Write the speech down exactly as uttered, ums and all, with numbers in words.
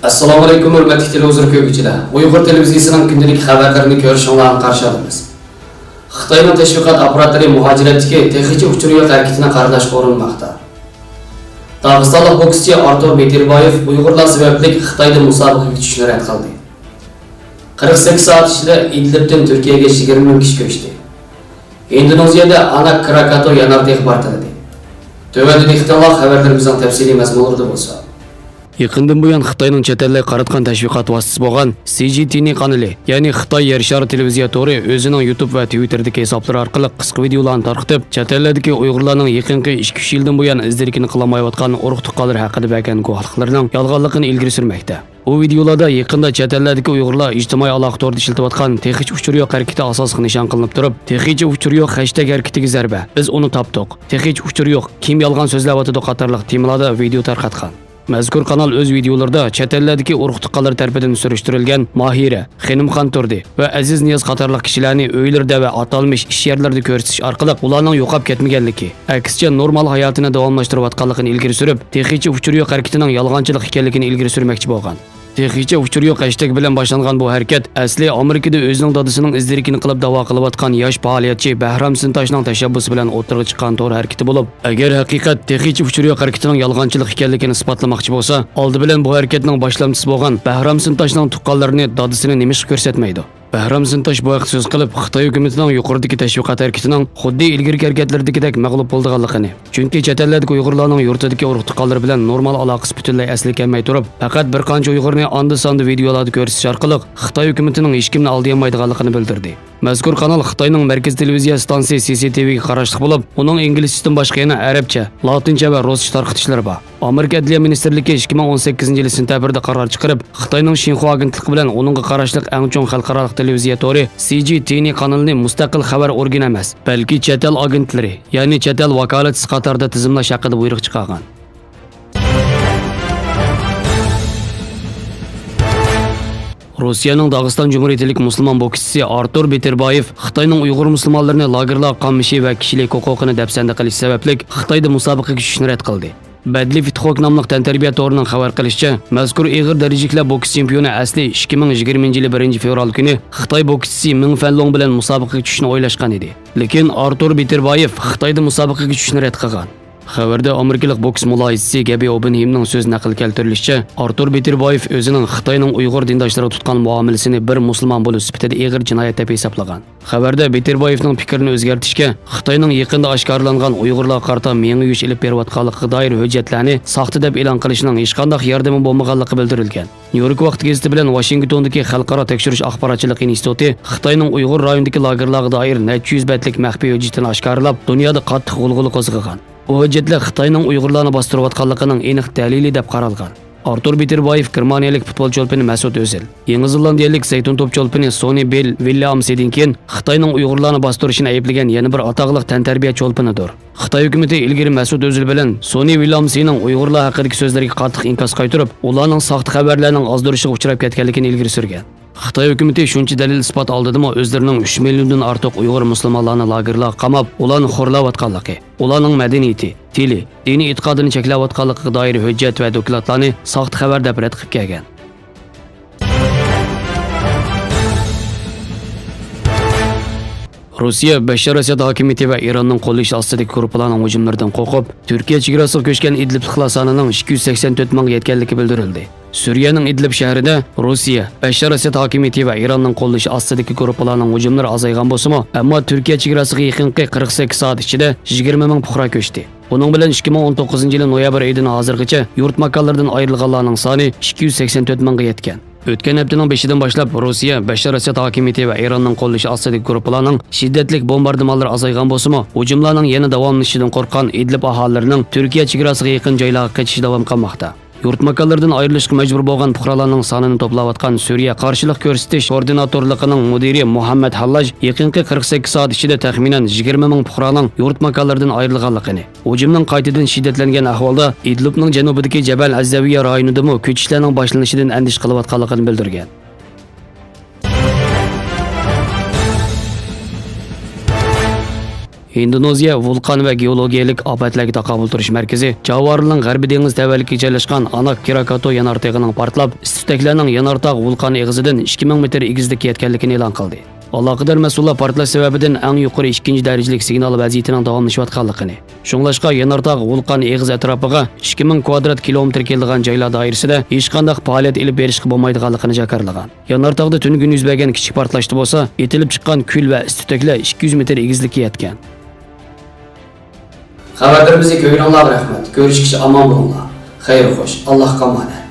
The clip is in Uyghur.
ئەسسالامۇئەلەيكۇم، ھۆرمەتلىك تېلېۋىزور كۆرگۈچىلەر! ئۇيغۇر تېلېۋىزىيىسىنىڭ كۈندىلىك خەۋەرلىرىنى كۆرۈشۈڭلارنى قارشى ئالىمىز. خىتاينىڭ تەشۋىقات ئاپپاراتلىرى مۇھاجىرەتتىكى تېخىچە ئۇچۇرى يوق ھەرىكىتىنى قارىلاشقا ئۇرۇنماقتا. داغىستانلىق بوكسچى ئارتۇر بېتىربايېف ئۇيغۇرلار سەۋەبلىك خىتايدا مۇسابىقىگە چۈشۈشنى رەت قىلدى. قىرىق سەككىز سائەت ئىچىدە ئىدلىبتىن تۈركىيەگە يىگىرمە مىڭ كىشى كۆچتى. ئىندونېزىيەدە ئانا كراكاتو يانارتېغى پارتلىدى. تۆۋەندە دىققىتىڭلار خەۋەرلىرىمىزنىڭ تەپسىلىي مەزمۇنلىرىدا بولسا. يېقىندىن بۇيان خىتاينىڭ چەت ئەللەرگە قاراتقان تەشۋىقات ۋاسىتىسى بولغان سى جى تى ئېن كانىلى، يەنى خىتاي يەر شارى تېلېۋىزىيە تورى ئۆزىنىڭ يۇتۇب ۋە تىۋىتتېردىكى ھېسابلىرى ئارقىلىق قىسقا ۋىدېئولارنى تارقىتىپ، چەت ئەللەردىكى ئۇيغۇرلارنىڭ يېقىنقى ئىككى ئۈچ يىلدىن بۇيان ئىز-دېرىكىنى قىلالمايۋاتقان ئۇرۇق-تۇغقانلىرى ھەققىدە بەرگەن گۇۋاھلىقلىرىنىڭ يالغانلىقىنى ئىلگىرى سۈرمەكتە. بۇ ۋىدېئولاردا يېقىندا چەت ئەللەردىكى ئۇيغۇرلار ئىجتىمائىي ئالاقە تورىدا ئىشلىتىۋاتقان تېخىچە ئۇچۇرى يوق ھەرىكىتى ئاساسلىق نىشان قىلىنىپ تۇرۇپ، تېخىچە ئۇچۇرى يوق خەشتەگ ھەرىكىتىگە زەربە، بىز ئۇنى تاپتۇق، تېخىچە ئۇچۇرى يوق، كىم يالغان سۆزلەۋاتىدۇ قاتارلىق تېمىلاردا ۋىدېئو تارقاتقان. مەزكۇر قانال ئۆز ۋىدېئولىرىدا چەت ئەللەردىكى ئۇرۇق-تۇغقانلىرى تەرىپىدىن سۈرۈشتۈرۈلگەن ماھىرە، خېنىمخان تۇردى ۋە ئەزىز نىياز قاتارلىق كىشىلەرنى ئۆيلىرىدە ۋە ئاتالمىش ئىش يەرلىرىدە كۆرسىتىش ئارقىلىق ئۇلارنىڭ يوقاپ كەتمىگەنلىكى، ئەكسىچە نورمال ھاياتىنى داۋاملاشتۇرۇۋاتقانلىقىنى ئىلگىرى سۈرۈپ، تېخىچە ئۇچۇرى يوق ھەرىكىتىنىڭ يالغانچىلىق ئىكەنلىكىنى ئىلگىرى سۈرمەكچى بولغان. تېخىچە ئۇچۇرى يوق ھەشتەگ بىلەن باشلانغان بۇ ھەرىكەت ئەسلى ئامېرىكىدا ئۆزىنىڭ دادىسىنىڭ ئىز-دېرىكىنى قىلىپ داۋا قىلىۋاتقان ياش پائالىيەتچى بەھرام سىنتاشنىڭ تەشەببۇسى بىلەن ئوتتۇرىغا چىققان تور ھەرىكىتى بولۇپ، ئەگەر ھەقىقەت تېخىچە ئۇچۇرى يوق ھەرىكىتىنىڭ يالغانچىلىق ئىكەنلىكىنى ئىسپاتلىماقچى بولسا، ئالدى بىلەن بۇ ھەرىكەتنىڭ باشلامچىسى بولغان بەھرام سىنتاشنىڭ تۇغقانلىرىنى، دادىسىنى نېمىشقا كۆرسەتمەيدۇ؟ بەھرام سىنتاش بۇ ھەقتە سۆز قىلىپ، خىتاي ھۆكۈمىتىنىڭ يۇقىرىدىكى تەشۋىقات ھەرىكىتىنىڭ خۇددى ئىلگىرىكى ھەرىكەتلىرىدىكىدەك مەغلۇپ بولىدىغانلىقىنى، چۈنكى چەت ئەللەردىكى ئۇيغۇرلارنىڭ يۇرتىدىكى ئۇرۇق-تۇغقانلىرى بىلەن نورمال ئالاقىسى پۈتۈنلەي ئەسلىگە كەلمەي تۇرۇپ، پەقەت بىر قانچە ئۇيغۇرنى ئاندا-ساندا ۋىدېئولاردا كۆرسىتىش ئارقىلىق خىتاي ھۆكۈمىتىنىڭ ھېچكىمنى ئالدىيالمايدىغانلىقىنى بىلدۈردى. مەزكۇر قانال خىتاينىڭ مەركىزىي تېلېۋىزىيە ئىستانسىسى سى سى تى ۋىگە قاراشلىق بولۇپ، ئۇنىڭ ئىنگلىزچىسىدىن باشقا يەنە ئەرەبچە، لاتىنچە ۋە رۇسچە تارقىتىشلىرى بار. ئامېرىكا ئەدلىيە مىنىستىرلىكى ئىككى مىڭ ئون سەككىزىنچى يىلى سېنتەبىردە قارار چىقىرىپ، خىتاينىڭ شىنخۇا ئاگېنتلىقى بىلەن ئۇنىڭغا قاراشلىق ئەڭ چوڭ خەلقئارالىق تېلېۋىزىيە تورى سى جى تى ئېن كانىلىنى مۇستەقىل خەۋەر ئورگىنى ئەمەس، بەلكى چەت ئەل ئاگېنتلىرى، يەنى چەت ئەل ۋاكالەتچىسى قاتارىدا تىزىملاش ھەققىدە بۇيرۇق چىقارغان. روسىيەنىڭ داغىستان جۇمھۇرىيىتىلىك مۇسۇلمان بوكسچىسى ئارتۇر بېتىربايېف خىتاينىڭ ئۇيغۇر مۇسۇلمانلىرىنى لاگېرلارغا قامىشى ۋە كىشىلىك ھوقۇقىنى دەپسەندە قىلىشى سەۋەبلىك خىتايدا مۇسابىقىگە چۈشۈشنى رەت قىلدى. بەدلى فىتخوك ناملىق تەنتەربىيە تورىنىڭ خەۋەر قىلىشىچە، مەزكۇر ئېغىر دەرىجىلىكلەر بوكس چېمپىيونى ئەسلى ئىككى مىڭ يىگىرمىنچى يىلى بىرىنچى فېۋرال كۈنى خىتاي بوكسچىسى مېڭ فەنلۇڭ بىلەن مۇسابىقىگە چۈشۈشنى ئويلاشقان ئىدى. لېكىن ئارتۇر بېتىربايېف خىتايدا مۇسابىقىگە چۈشۈشنى رەت قىلغان. خەۋەردە ئامېرىكىلىق بوكس مۇلاھىزىچىسى گەبى ئوبېنھېيمنىڭ سۆزى نەقىل كەلتۈرۈلۈشىچە، ئارتۇر بېتىربايېف ئۆزىنىڭ خىتاينىڭ ئۇيغۇر دىنداشلىرىغا تۇتقان مۇئامىلىسىنى بىر مۇسۇلمان بولۇش سۈپىتىدە ئېغىر جىنايەت دەپ ھېسابلىغان. خەۋەردە بېتىربايېفنىڭ پىكرىنى ئۆزگەرتىشكە، خىتاينىڭ يېقىندا ئاشكارىلانغان ئۇيغۇرلارغا قارىتا مېڭە يۇيۇش ئېلىپ بېرىۋاتقانلىقىغا دائىر ھۆججەتلەرنى ساختا دەپ ئېلان قىلىشىنىڭ ھېچقانداق ياردىمى بولمىغانلىقى بىلدۈرۈلگەن. نيۇ يورك ۋاقتى گېزىتى بىلەن ۋاشىنگتوندىكى خەلقئارا تەكشۈرۈش ئاخباراتچىلىق ئىنستىتۇتى خىتاينىڭ ئۇيغۇر رايونىدىكى لاگېرلارغا دائىر نەچچە يۈز بەتلىك مەخپىي ھۆججىتىنى ئاشكارىلاپ، دۇنيادا قاتتىق غۇلغۇلا قوزغىغان. بۇ ھۆججەتلەر خىتاينىڭ ئۇيغۇرلارنى باستۇرۇۋاتقانلىقىنىڭ ئېنىق دەلىلى دەپ قارالغان. ئارتۇر بېتىربايېف گېرمانىيەلىك پۇتبول چولپىنى مەسۇت ئۆزىل، يېڭى زېلاندىيەلىك زەيتۇن توپ چولپىنى سونى بىل ۋىليامسىدىن كېيىن خىتاينىڭ ئۇيغۇرلارنى باستۇرۇشىنى ئەيىبلىگەن يەنە بىر ئاتاقلىق تەنتەربىيە چولپىنىدۇر. خىتاي ھۆكۈمىتى ئىلگىرى مەسۇت ئۆزىل بىلەن سونى ۋىليامسنىڭ ئۇيغۇرلار ھەققىدىكى سۆزلىرىگە قاتتىق ئىنكاس قايتۇرۇپ، ئۇلارنىڭ ساختا خەۋەرلەرنىڭ ئازدۇرۇشىغا ئۇچراپ كەتكەنلىكىنى ئىلگىرى سۈرگەن. خىتاي ھۆكۈمىتى شۇنچە دەلىل-ئىسپات ئالدىدىمۇ ئۆزلىرىنىڭ ئۈچ مىليوندىن ئارتۇق ئۇيغۇر مۇسۇلمانلارنى لاگېرلارغا قاماپ، ئۇلارنى خورلاۋاتقانلىقى، ئۇلارنىڭ مەدەنىيىتى، تىلى، دىنىي ئېتىقادىنى چەكلەۋاتقانلىقىغا دائىر ھۆججەت ۋە دوكلاتلارنى ساختا خەۋەر دەپ رەت قىلىپ كەلگەن. روسىيە بەششار ئەسەد ھاكىمىيىتى ۋە ئىراننىڭ قوللىشى ئاستىدىكى گۇرۇپپىلارنىڭ ھۇجۇملىرىدىن قورقۇپ، تۈركىيە چېگراسىغا كۆچكەن ئىدلىبلىقلار سانىنىڭ ئىككى يۈز سەكسەن تۆت مىڭغا يەتكەنلىكى بىلدۈرۈلدى. سۈرىيەنىڭ ئىدلىب شەھىرىدە روسىيە، بەششار ئەسەد ھاكىمىيىتى ۋە ئىراننىڭ قوللىشى ئاستىدىكى گۇرۇپپىلارنىڭ ھۇجۇملىرى ئازايغان بولسىمۇ، ئەمما تۈركىيە چېگراسىغا يېقىنقى قىرىق سەككىز سائەت ئىچىدە يىگىرمە مىڭ پۇقرا كۆچتى. بۇنىڭ بىلەن ئىككى مىڭ ئون توققۇزىنچى يىلى نويابىر ئېيىدىن ھازىرغىچە يۇرت ماكانلىرىدىن ئايرىلغانلارنىڭ سانى ئىككى يۈز سەكسەن تۆت مىڭغا يەتكەن. ئۆتكەن ھەپتىنىڭ بېشىدىن باشلاپ روسىيە، بەششار ئەسەد ھاكىمىيىتى ۋە ئىراننىڭ قوللىشى ئاستىدىكى گۇرۇپپىلارنىڭ شىددەتلىك بومباردىمانلىرى ئازايغان بولسىمۇ، ھۇجۇملارنىڭ يەنە داۋاملىشىشىدىن قورققان ئىدلىب ئاھالىلىرىنىڭ تۈركىيە چېگراسىغا يېقىن جايلارغا قېچىشى داۋام قىلماقتا. يۇرت ماكانلىرىدىن ئايرىلىشقا مەجبۇر بولغان پۇقرالارنىڭ سانىنى توپلاۋاتقان سۈرىيە قارشىلىق كۆرسىتىش كوردىناتورلۇقىنىڭ مۇدىرى مۇھەممەد ھاللاج يېقىنقى قىرىق سەككىز سائەت ئىچىدە تەخمىنەن يىگىرمە مىڭ پۇقرانىڭ يۇرت ماكانلىرىدىن ئايرىلغانلىقىنى، ھۇجۇمنىڭ قايتىدىن شىددەتلەنگەن ئەھۋالدا ئىدلىبنىڭ جەنۇبىدىكى جەبەل ئەززەۋىيە رايونىدىمۇ كۆچۈشلەرنىڭ باشلىنىشىدىن ئەندىشە قىلىۋاتقانلىقىنى بىلدۈرگەن. ھىندونېزىيە ۋۇلقان ۋە گېئولوگىيەلىك ئاپەتلەرگە تاقابىل تۇرۇش مەركىزى جاۋارىنىڭ غەربىي دېڭىز تەۋەلىكىگە جايلاشقان ئاناك كراكاتو يانار تېغىنىڭ پارتلاپ، ئىس تۈتەكلەرنىڭ يانار تاغ ۋۇلقان ئېغىزىدىن ئىككى مىڭ مېتىر ئېگىزلىككە يەتكەنلىكىنى ئېلان قىلدى. ئالاقىدار مەسئۇللار پارتلاش سەۋەبىدىن ئەڭ يۇقىرى ئىككىنچى دەرىجىلىك سىگنال ۋەزىيىتىنىڭ داۋاملىشىۋاتقانلىقىنى، شۇڭلاشقا يانار تاغ ۋۇلقان ئېغىزى ئەتراپىغا ئىككى مىڭ كۋادرات كىلومېتىر كېلىدىغان جايلار دائىرىسىدە ھېچقانداق پائالىيەت ئېلىپ بېرىشقا بولمايدىغانلىقىنى جاكارلىغان. يانار تاغدا تۈنۈگۈن يۈز بەرگەن كىچىك پارتلاشتا بولسا، ئېتىلىپ چىققان كۈل ۋە ئىس تۈتەكلەر ئىككى يۈز مېتىر ئېگىزلىككە يەتكەن. خەۋەرلىرىمىزنى كۆرگىنىڭلارغا رەھمەت. كۆرۈشكىچە ئامان بولۇڭلار. خەير خوش. ئاللاھقا ئامانەت.